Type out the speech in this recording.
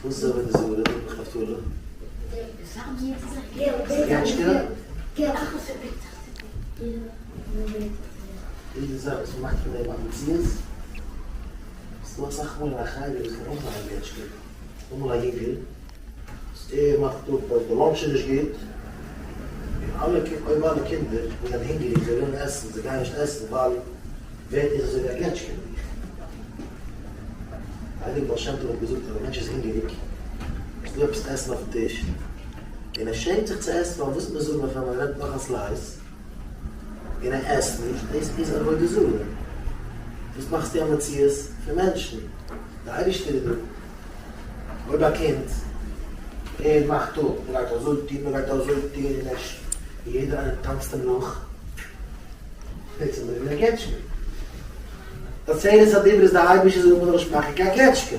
וואס איז עבודה זרה? זאג מיך נפתלי. געטשקע? יעדע זאך וואס מ'מאכט פון דעם א מציאות, ס'דא אסאך מאל אין א חדר וואס קען אויך זיין א געטשקע. אמאל א יונגל וואס ער מאכט אפ אז די lunch איז נישט גוט, און אלע אויב אלע קינדער וואס זענען הונגעריג זיי ווילן עסן זיי גייען נישט עסן ווייל ווערט ער אזוי ווי א געטשקע ביי דיך. דער הייליגער בעל שם טוב האט געזאגט אז א מענטש איז הונגעריג, עס איז דא עפעס עסן אויפן טיש, און ער שעמט זיך צו עסן ווייל וואס וועט מען זאגן אויף אים אז ער נעמט נאך א slice און ער עסט נישט, דאס איז עבודה זרה. וואס מאכסטו א מציאות פון מענטשן? דער אייבערשטער איז דא. אויב א קינד ער מאכט אפ, מען גייט אזוי טון, מען גייט אזוי טון, און ער און יעדער איינער טאנצט אים נאך, ווערט עס אזוי ווי א געטשקע. די עשרת הדיברות די אייבערשטער זאגט מען זאל נישט מאכן קיין געטשקע.